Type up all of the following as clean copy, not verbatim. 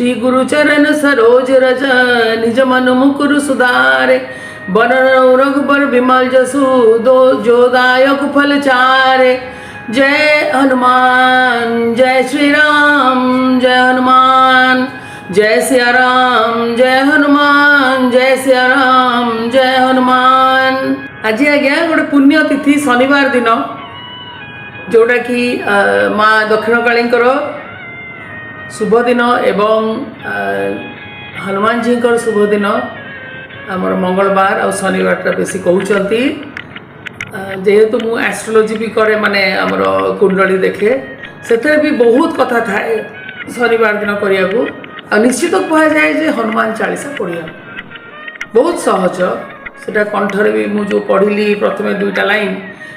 श्री गुरु चरण सरोज रज, निज मन मुकुर सुधारे। बरनउँ रघुबर विमल जसु, दो जो दायक फल चारे। जय हनुमान, जय श्री राम, जय हनुमान, जय सिया राम, जय हनुमान, जय सिया राम, जय हनुमान। ଆଜି ଆଜ୍ଞା ଗୋଟେ ପୁଣ୍ୟ ତିଥି, ଶନିବାର ଦିନ, ଯେଉଁଟାକି ମା ଦକ୍ଷିଣକାଳୀଙ୍କର ଶୁଭ ଦିନ ଏବଂ ହନୁମାନଜୀଙ୍କର ଶୁଭ ଦିନ। ଆମର ମଙ୍ଗଳବାର ଆଉ ଶନିବାରଟା ବେଶୀ କହୁଛନ୍ତି। ଯେହେତୁ ମୁଁ ଆଷ୍ଟ୍ରୋଲୋଜି ବି କରେ, ମାନେ ଆମର କୁଣ୍ଡଳୀ ଦେଖେ, ସେଥିରେ ବି ବହୁତ କଥା ଥାଏ ଶନିବାର ଦିନ କରିବାକୁ। ଆଉ ନିଶ୍ଚିତ କୁହାଯାଏ ଯେ ହନୁମାନ ଚାଳିଶା ପଢ଼ିବାକୁ ବହୁତ ସହଜ। ସେଟା କଣ୍ଠରେ ବି, ମୁଁ ଯେଉଁ ପଢ଼ିଲି ପ୍ରଥମେ ଦୁଇଟା ଲାଇନ୍,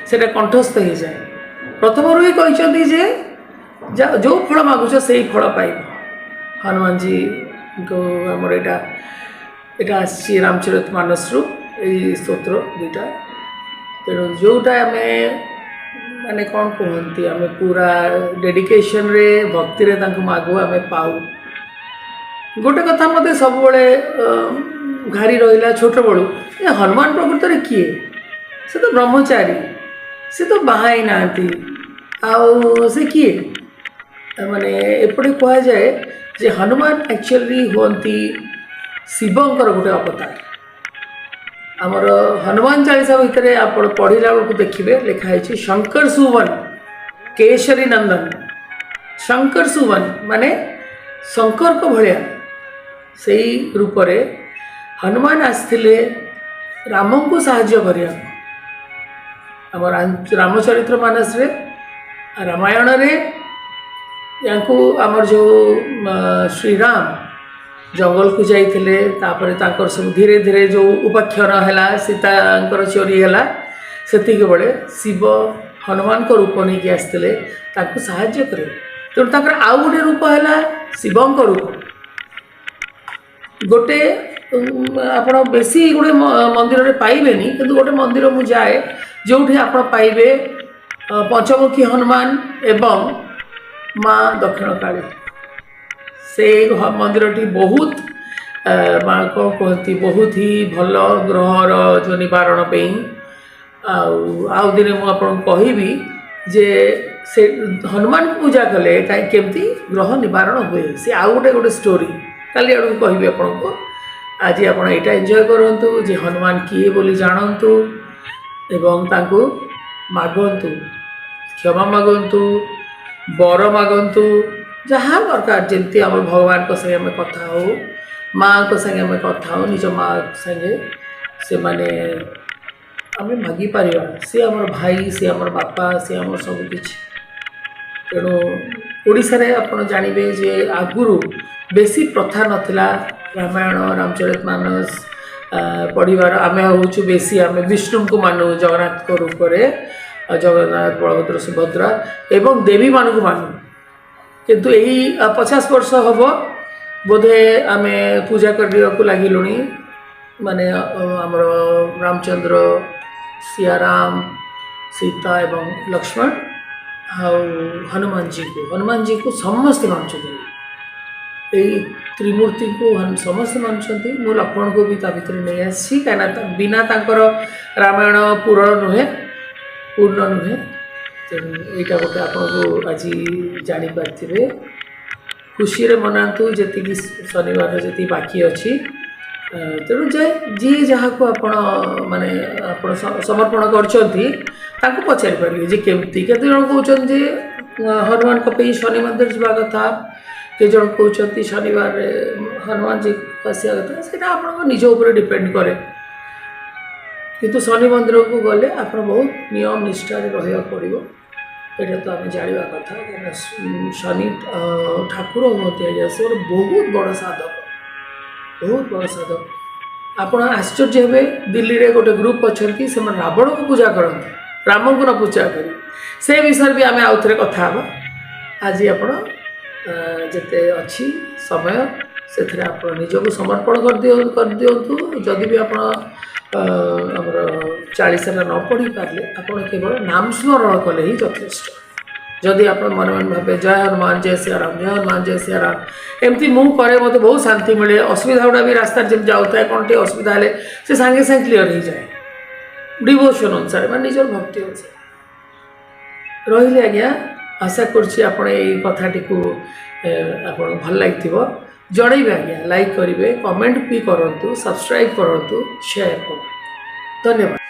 ସେଟା କଣ୍ଠସ୍ଥ ହେଇଯାଏ। ପ୍ରଥମରୁ ହିଁ କହିଛନ୍ତି ଯେ ଯେଉଁ ଫଳ ମାଗୁଛ, ସେଇ ଫଳ ପାଇବ। ହନୁମାନଜୀଙ୍କୁ ଆମର ଏଇଟା ଆସିଛି ରାମଚରିତ ମାନସରୁ ଏଇ ସ୍ତୋତ୍ର ଦୁଇଟା। ତେଣୁ ଯେଉଁଟା ଆମେ ମାନେ କ'ଣ କୁହନ୍ତି, ଆମେ ପୁରା ଡେଡିକେସନରେ, ଭକ୍ତିରେ ତାଙ୍କୁ ମାଗୁ, ଆମେ ପାଉ। ଗୋଟେ କଥା ମୋତେ ସବୁବେଳେ ଘାରି ରହିଲା ଛୋଟବେଳୁ, ଏ ହନୁମାନ ପ୍ରକୃତରେ କିଏ? ସେ ତ ବ୍ରହ୍ମଚାରୀ, ସେ ତ ବାହା ହେଇନାହାନ୍ତି, ଆଉ ସେ କିଏ? ମାନେ ଏପଟେ କୁହାଯାଏ ଯେ ହନୁମାନ ଆକ୍ଚୁଆଲି ହୁଅନ୍ତି ଶିବଙ୍କର ଗୋଟେ ଅବତାର। ଆମର ହନୁମାନ ଚାଳିଶା ଭିତରେ ଆପଣ ପଢ଼ିଲା ବେଳକୁ ଦେଖିବେ, ଲେଖା ହେଇଛି ଶଙ୍କର ସୁବନ କେଶରୀ ନନ୍ଦନ। ଶଙ୍କର ସୁବନ ମାନେ ଶଙ୍କରଙ୍କ ଭଳିଆ ସେଇ ରୂପରେ ହନୁମାନ ଆସିଥିଲେ ରାମଙ୍କୁ ସାହାଯ୍ୟ କରିବାକୁ। ଆମ ରାମଚରିତ୍ର ମାନସରେ, ରାମାୟଣରେ ୟାଙ୍କୁ ଆମର ଯେଉଁ ଶ୍ରୀରାମ ଜଙ୍ଗଲକୁ ଯାଇଥିଲେ, ତାପରେ ତାଙ୍କର ସବୁ ଧୀରେ ଧୀରେ ଯେଉଁ ଉପାଖ୍ୟାନ ହେଲା, ସୀତାଙ୍କର ଚୋରି ହେଲା, ସେତିକି ବେଳେ ଶିବ ହନୁମାନଙ୍କ ରୂପ ନେଇକି ଆସିଥିଲେ ତାଙ୍କୁ ସାହାଯ୍ୟ କରିବାକୁ। ତେଣୁ ତାଙ୍କର ଆଉ ଗୋଟେ ରୂପ ହେଲା ଶିବଙ୍କ ରୂପ। ଗୋଟେ ଆପଣ ବେଶୀ ଗୋଟେ ମନ୍ଦିରରେ ପାଇବେନି, କିନ୍ତୁ ଗୋଟେ ମନ୍ଦିର ମୁଁ ଯାଏ, ଯେଉଁଠି ଆପଣ ପାଇବେ ପଞ୍ଚମୁଖୀ ହନୁମାନ ଏବଂ ମା ଦକ୍ଷିଣକାଳୀ। ସେଇ ମନ୍ଦିରଟି ବହୁତ ମା କ'ଣ କୁହନ୍ତି, ବହୁତ ହି ଭଲ ଗ୍ରହର ଯେଉଁ ନିବାରଣ ପାଇଁ। ଆଉ ଦିନେ ମୁଁ ଆପଣଙ୍କୁ କହିବି ଯେ ସେ ହନୁମାନଙ୍କୁ ପୂଜା କଲେ କାହିଁ କେମିତି ଗ୍ରହ ନିବାରଣ ହୁଏ। ସେ ଆଉ ଗୋଟେ ଷ୍ଟୋରି, କାଲି ଆଡ଼କୁ କହିବି ଆପଣଙ୍କୁ। ଆଜି ଆପଣ ଏଇଟା ଏନ୍ଜୟ କରନ୍ତୁ ଯେ ହନୁମାନ କିଏ ବୋଲି ଜାଣନ୍ତୁ ଏବଂ ତାଙ୍କୁ ମାଗନ୍ତୁ, କ୍ଷମା ମାଗନ୍ତୁ, ବର ମାଗନ୍ତୁ, ଯାହା ଦରକାର। ଯେମିତି ଆମର ଭଗବାନଙ୍କ ସାଙ୍ଗେ ଆମେ କଥା ହଉ, ମାଆଙ୍କ ସାଙ୍ଗେ ଆମେ କଥା ହଉ, ନିଜ ମା ସାଙ୍ଗେ ସେମାନେ ଆମେ ମାଗିପାରିବା। ସିଏ ଆମର ଭାଇ, ସିଏ ଆମର ବାପା, ସିଏ ଆମର ସବୁ କିଛି। ତେଣୁ ଓଡ଼ିଶାରେ ଆପଣ ଜାଣିବେ ଯେ ଆଗରୁ ବେଶୀ ପ୍ରଥା ନଥିଲା ରାମାୟଣ, ରାମଚରିତ ମାନସ ପଢ଼ିବାର। ଆମେ ହେଉଛୁ ବେଶୀ, ଆମେ ବିଷ୍ଣୁଙ୍କୁ ମାନୁ ଜଗନ୍ନାଥଙ୍କ ରୂପରେ, ଆଉ ଜଗନ୍ନାଥ, ବଳଭଦ୍ର, ସୁଭଦ୍ରା ଏବଂ ଦେବୀମାନଙ୍କୁ ମାନୁ। କିନ୍ତୁ ଏଇ 50 ବର୍ଷ ହେବ ବୋଧେ ଆମେ ପୂଜା କରିବାକୁ ଲାଗିଲୁଣି, ମାନେ ଆମର ରାମଚନ୍ଦ୍ର, ସିୟାରାମ, ସୀତା ଏବଂ ଲକ୍ଷ୍ମଣ ଆଉ ହନୁମାନଜୀଙ୍କୁ। ହନୁମାନଜୀଙ୍କୁ ସମସ୍ତେ ମାନୁଛନ୍ତି। ଏଇ ତ୍ରିମୂର୍ତ୍ତିଙ୍କୁ ସମସ୍ତେ ମାନୁଛନ୍ତି। ମୁଁ ଲକ୍ଷ୍ମଣଙ୍କୁ ବି ତା ଭିତରେ ନେଇ ଆସିଛି, କାହିଁକିନା ବିନା ତାଙ୍କର ରାମାୟଣ ପୂରଣ ନୁହେଁ, ପୂର୍ଣ୍ଣ ନୁହେଁ। ତେଣୁ ଏଇଟା ଗୋଟେ ଆପଣଙ୍କୁ ଆଜି ଜାଣିପାରିଥିବେ। ଖୁସିରେ ମନାନ୍ତୁ ଯେତିକି ଶନିବାରର ଯେତିକି ବାକି ଅଛି। ତେଣୁ ଯେ ଯିଏ ଯାହାକୁ ଆପଣ ମାନେ ଆପଣ ସମର୍ପଣ କରିଛନ୍ତି, ତାଙ୍କୁ ପଚାରି ପାରିବେ ଯେ କେମିତି। କେତେ ଜଣ କହୁଛନ୍ତି ଯେ ହନୁମାନଙ୍କ ପାଇଁ ଶନି ମନ୍ଦିର ଯିବା କଥା, କେତେ ଜଣ କହୁଛନ୍ତି ଶନିବାରରେ ହନୁମାନଜୀ ଆସିବା କଥା। ସେଇଟା ଆପଣଙ୍କ ନିଜ ଉପରେ ଡିପେଣ୍ଡ କରେ। କିନ୍ତୁ ଶନି ମନ୍ଦିରକୁ ଗଲେ ଆପଣ ବହୁତ ନିୟମ ନିଷ୍ଠାରେ ରହିବାକୁ ପଡ଼ିବ। ଏଇଟା ତ ଆମେ ଜାଣିବା କଥା, କାହିଁକିନା ଶନି ଠାକୁର ହୁଅନ୍ତି ଆଜ୍ଞା, ସେ ଗୋଟେ ବହୁତ ବଡ଼ ସାଧକ, ବହୁତ ବଡ଼ ସାଧକ। ଆପଣ ଆଶ୍ଚର୍ଯ୍ୟ ହେବେ, ଦିଲ୍ଲୀରେ ଗୋଟେ ଗ୍ରୁପ୍ ଅଛନ୍ତି, ସେମାନେ ରାବଣକୁ ପୂଜା କରନ୍ତି, ରାମଙ୍କୁ ନ ପୂଜା କରି। ସେ ବିଷୟରେ ବି ଆମେ ଆଉ ଥରେ କଥା ହେବା। ଆଜି ଆପଣ ଯେତେ ଅଛି ସମୟ, ସେଥିରେ ଆପଣ ନିଜକୁ ସମର୍ପଣ କରିଦିଅନ୍ତୁ। ଯଦି ବି ଆପଣ ଆମର ଚାଳିଶାଟା ନ ପଢ଼ି ପାରିଲେ, ଆପଣ କେବଳ ନାମ ସ୍ମରଣ କଲେ ହିଁ ଯଥେଷ୍ଟ। ଯଦି ଆପଣ ମନେ ମନେ ଭାବେ ଜୟ ହନୁମାନ, ଜୟ ସିଆରାମ, ଜୟ ହନୁମାନ, ଜୟ ସିଆରାମ, ଏମିତି ମୁଁ କରେ, ମୋତେ ବହୁତ ଶାନ୍ତି ମିଳେ। ଅସୁବିଧା ଗୁଡ଼ା ବି ରାସ୍ତାରେ ଯେମିତି ଯାଉଥାଏ, କ'ଣ ଟିକେ ଅସୁବିଧା ହେଲେ ସେ ସାଙ୍ଗେ ସାଙ୍ଗେ କ୍ଲିଅର୍ ହେଇଯାଏ। ଡିଭୋସନ୍ ଅନୁସାରେ, ମାନେ ନିଜର ଭକ୍ତି ଅନୁସାରେ। ରହିଲି ଆଜ୍ଞା, ଆଶା କରୁଛି ଆପଣ ଏଇ କଥାଟିକୁ ଆପଣଙ୍କୁ ଭଲ ଲାଗିଥିବ। ଜଣେଇବେ ଆଜ୍ଞା, ଲାଇକ୍ କରିବେ, କମେଣ୍ଟ ବି କରନ୍ତୁ, ସବସ୍କ୍ରାଇବ୍ କରନ୍ତୁ, ସେୟାର କରନ୍ତୁ। ଧନ୍ୟବାଦ।